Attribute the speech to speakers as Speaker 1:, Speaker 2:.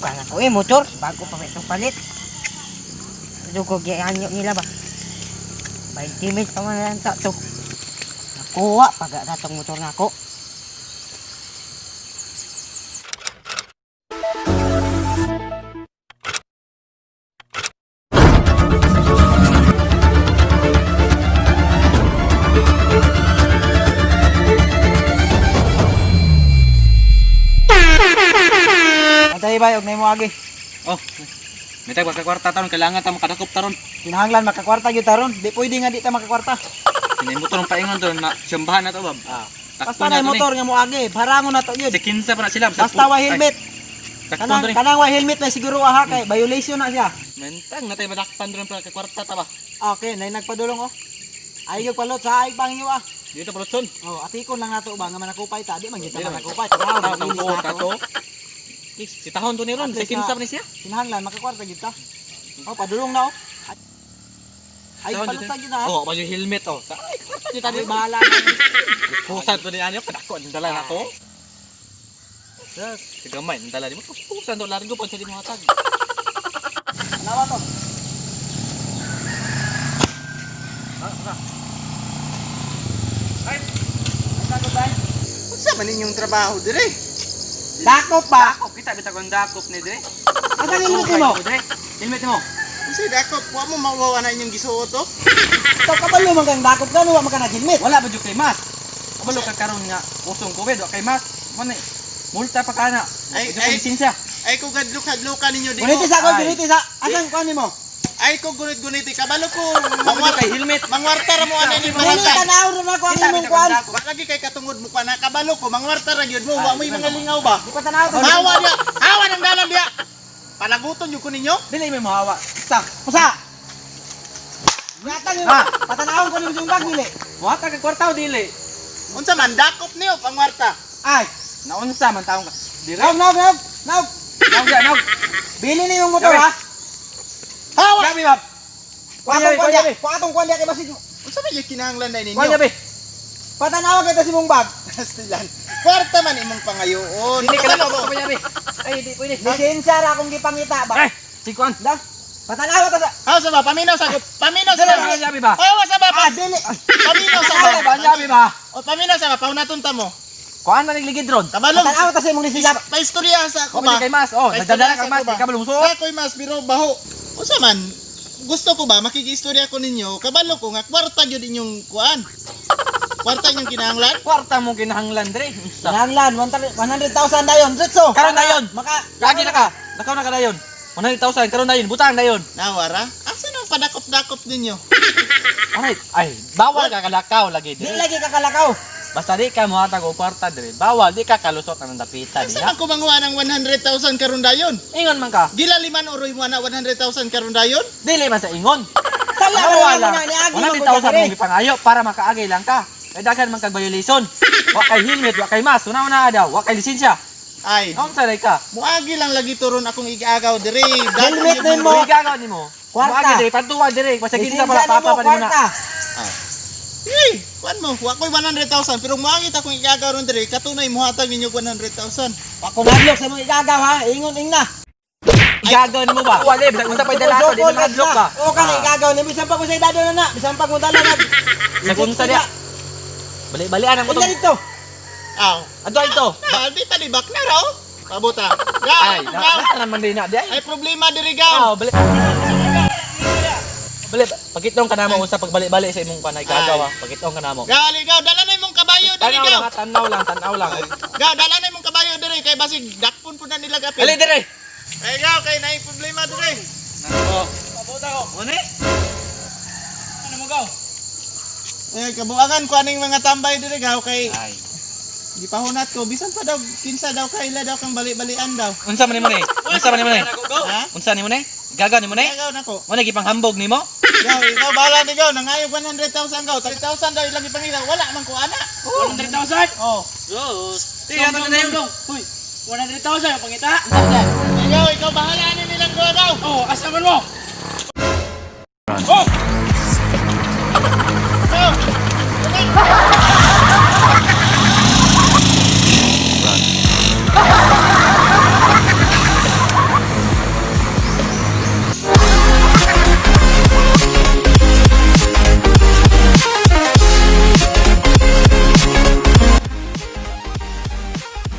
Speaker 1: Kuan ako eh, motor. Bago pa itong palit. Dugo gianyo nila ba? 20 minutes pa man lang ta to. Nakuha pag natong motor na ako.
Speaker 2: Antay bay og nimo agi.
Speaker 3: Oh. May tag kwarta taron kailangan ta makadakop taron.
Speaker 2: Kinahanglan makakwarta gyud taron. Di pwede nga di ta makakwarta.
Speaker 3: Kinay motor ang paingon to na simbahan na to bab.
Speaker 2: Ah.
Speaker 3: Takpon
Speaker 2: Basta na
Speaker 3: na to ni.
Speaker 2: motor nga moagi, harangon na to gyud.
Speaker 3: Sa 15 pa na sila. Sa
Speaker 2: Basta wa helmet.
Speaker 3: Takpon
Speaker 2: Kanang
Speaker 3: to ni.
Speaker 2: kanang wa helmet may siguro aha kay violation na siya.
Speaker 3: Mentang natay madakpan doon para kwarta ta ba.
Speaker 2: Okay, nay nagpadulong oh. Ay gyud palot sa ay pangyo ah.
Speaker 3: Dito palotson.
Speaker 2: Oh, atikon lang nato ba nga manakupay ta, di man gyud ta
Speaker 3: Di man.
Speaker 2: manakupay. Tanaw,
Speaker 3: Tao
Speaker 2: linis
Speaker 3: tao
Speaker 2: na
Speaker 3: ta
Speaker 2: to.
Speaker 3: to. Si tahon to ni ron,
Speaker 2: At
Speaker 3: sa
Speaker 2: least
Speaker 3: 15
Speaker 2: na-
Speaker 3: pa ni siya.
Speaker 2: Kinahanglan makakwarta gyud ta. Oh, padulong na oh. Ay
Speaker 3: Tahon
Speaker 2: palot
Speaker 3: dito.
Speaker 2: sa gyud ah.
Speaker 3: Oh, ba yung helmet oh. Sa ay kwarta jud
Speaker 2: Ay
Speaker 3: tani.
Speaker 2: bahala na.
Speaker 3: Pusan to ni ani kadako ang dala na to. Sus, gamay ang dala nimo. Pusan to largo pa sa di mo hatag.
Speaker 2: Tanawa to.
Speaker 4: Unsa man inyong trabaho dire?
Speaker 2: Dakop ba?
Speaker 3: Dakop kita bitag ang dakop ni dire.
Speaker 2: Asa helmet nimo?
Speaker 3: Dire. Helmet mo.
Speaker 4: Unsa dakop? Wa mo mawawa na inyong gisuot oh.
Speaker 2: Ikaw kabalo man kang dakop gano wa man ka nag-helmet.
Speaker 3: Wala ba jud kay mas? Kabalo ka karon nga usong COVID wa kay mas. Mo ni multa pa kana.
Speaker 4: Ay,
Speaker 3: Ay,
Speaker 4: ay.
Speaker 3: ay lisensya.
Speaker 4: Ay ko gadlok-hadlokan ninyo di
Speaker 2: Guniti
Speaker 4: ko.
Speaker 2: sa ako,
Speaker 3: Ay.
Speaker 2: guniti sa. Asan kuan nimo?
Speaker 4: Ay ko gunit-guniti kabalo ko.
Speaker 3: Wa ba jud kay helmet?
Speaker 4: Mangwarta ra mo ana inyong
Speaker 2: Dili
Speaker 4: barangay.
Speaker 2: tanaw ra na ko ang
Speaker 3: Kita
Speaker 2: imong
Speaker 3: bitag
Speaker 2: kuan.
Speaker 3: ang dakop.
Speaker 4: Wa lagi kay katungod mo pa na kabalo ko mangwarta ra gyud mo. Wa
Speaker 3: Ay,
Speaker 4: mo'y
Speaker 3: di ba
Speaker 4: mga lingaw ba?
Speaker 2: Di pa tanaw ta.
Speaker 4: Hawa diya. Hawa ng dalan diya. Palaguton jud ko ninyo.
Speaker 3: Dili may mohawa. Sa.
Speaker 2: Pusa. Yatang
Speaker 3: Ha?
Speaker 2: patanawon ko nimo yung bag dili.
Speaker 3: Mohatag kag kwarta o dili.
Speaker 4: Unsa man dakop niyo pangwarta?
Speaker 2: Ay,
Speaker 3: Naunsa man taong ka. Dire.
Speaker 2: naog naog naog. Naog.
Speaker 3: Naog ya, naog.
Speaker 2: Bili ni yung motor
Speaker 3: Gabi.
Speaker 2: ha.
Speaker 4: Hawa.
Speaker 3: Gabi bab.
Speaker 2: Kuatong kuan
Speaker 3: Kuya,
Speaker 2: dia. Kuatong kuan dia kay basid.
Speaker 4: Unsa man yung kinahanglan na ninyo?
Speaker 3: Kuya be.
Speaker 2: Patanaw kita si mong bag.
Speaker 4: Astilan. Kwarta man imong pangayoon.
Speaker 3: Dili ka
Speaker 4: Kabalo
Speaker 3: lang
Speaker 4: ko.
Speaker 3: ko be. Ay di pwede.
Speaker 2: Lisensya ra akong gipangita ba.
Speaker 3: Ay, si kuan.
Speaker 2: Da. Patanaw ta sa.
Speaker 4: Hawa sa ba? Paminaw sa ko. Paminaw sa ba?
Speaker 3: Dili ba?
Speaker 4: Hawa sa ba?
Speaker 2: Ah, dili.
Speaker 4: Paminaw sa ba?
Speaker 3: Ba gabi ba?
Speaker 4: O paminaw sa ba? Paunaton ta mo.
Speaker 3: Kuan man nagligid ron.
Speaker 4: Kabalong.
Speaker 2: Patanaw ta sa imong lisensya.
Speaker 4: Paistorya sa ako
Speaker 3: Wa
Speaker 4: ba?
Speaker 3: ba kay mas? Oh, nagdadala kag mas,
Speaker 4: Paistorya sa
Speaker 3: di ka
Speaker 4: ako ba?
Speaker 3: balumusuot.
Speaker 4: Ako'y mas pero baho. Unsa man? Gusto ko ba makikiistorya ko ninyo? Kabalo ko nga kwarta gyud inyong kuan. Kwarta inyong kinahanglan?
Speaker 3: Kwarta mo kinahanglan dre. Unsa?
Speaker 2: Kinahanglan 100,000 dayon. Dritso.
Speaker 3: Karon dayon.
Speaker 2: Maka
Speaker 3: Kagi na ka. Nakaw na ka dayon. 100,000 karon dayon, butang dayon.
Speaker 4: Nawara? Asa nang padakop-dakop ninyo?
Speaker 3: Alright. Ay, bawal ka kalakaw lagi
Speaker 2: Di
Speaker 3: dire.
Speaker 2: lagi kakalakaw.
Speaker 3: Basta di ka mohatag og kwarta dire. Bawal di ka kalusot ang dapitan
Speaker 4: Asa
Speaker 3: niya.
Speaker 4: man ko manguha ng 100,000 karon dayon?
Speaker 3: Ingon man ka.
Speaker 4: Gilaliman oroy mo na 100,000 karon dayon?
Speaker 3: Dili man sa ingon.
Speaker 2: Sala
Speaker 3: Ano
Speaker 2: wala
Speaker 3: wala?
Speaker 2: mo na niagi mo
Speaker 3: 100,000 mong gipangayo para makaagay lang ka. Kay daghan man kag violation. Wa kay helmet, wa kay mask, una una daw, wa kay lisensya.
Speaker 4: Ay,
Speaker 3: Unsa day ka?
Speaker 4: muagi lang lagi turon akong igaagaw dire.
Speaker 2: Helmet nimo.
Speaker 3: Uy gagaw nimo.
Speaker 2: Kwarta.
Speaker 3: Muagi dire, pantuwa dire, basta kinsa
Speaker 2: Lisensya
Speaker 3: pala
Speaker 2: nimo
Speaker 3: papa pa nimo na.
Speaker 2: kwarta.
Speaker 4: Eh, kuan mo, wa ko'y 100,000 pero muagi ta akong igaagaw ron dire, katunay muhatag ninyo 100,000.
Speaker 2: Ako madlok sa mong igagaw ha. Ingon ing na.
Speaker 3: Gagaw nimo ba? Wala, bisag unsa pa'y dala ko, di na mahadlok ka.
Speaker 2: Oo ka na igagaw ni bisan pa ko sa edad na na, bisan pa ko dala na.
Speaker 3: Bisag unsa diya. Bali-balian ang
Speaker 2: Inga
Speaker 3: kutong.
Speaker 2: dito.
Speaker 4: Aw.
Speaker 3: Adto ito.
Speaker 4: Na, di palibak na raw. Pabuta. Gaw,
Speaker 3: Ay,
Speaker 4: gaw.
Speaker 3: na naman din na di ay.
Speaker 4: Ay problema diri gaw.
Speaker 3: Ah, bali. Bali, pagitong ka namo unsa pagbali-bali sa imong kanay gagaw ha. Pagitong ka namo.
Speaker 4: Gaw, ali gaw, dala na imong kabayo diri
Speaker 3: Tanaw
Speaker 4: gaw.
Speaker 3: lang, ha, tanaw lang, tanaw lang.
Speaker 4: Gaw, dala na imong kabayo diri kay basig dakpon pud na nila gapil.
Speaker 3: Ali dire.
Speaker 4: Ay gaw, kay naay problema diri.
Speaker 3: Oh. Pabuta ko. Une? Ano mo gaw?
Speaker 4: Eh kabuangan ko aning mga tambay diri gaw kay
Speaker 3: Ay.
Speaker 4: gipahunat ko bisan pa daw kinsa daw kaila daw kang bali-balian daw.
Speaker 3: Unsa man nimo ni? Unsa man nimo ni?
Speaker 4: Ha?
Speaker 3: Unsa nimo ni? Gagaw nimo ni?
Speaker 4: Gaw nako.
Speaker 3: Mo na gipanghambog nimo?
Speaker 4: Gaw, ikaw bahala ni gaw, nangayo 100,000 gaw. 3,000 daw ilang ipangita, wala man ko ana.
Speaker 5: 100,000?
Speaker 4: Oh.
Speaker 3: Sus. Tiyan na yun.
Speaker 5: Uy, 100,000 ang pangita?
Speaker 4: Ikaw, ikaw bahala ni nilang gaw daw.
Speaker 5: Oh, asa man mo? Oh!
Speaker 4: Gaw.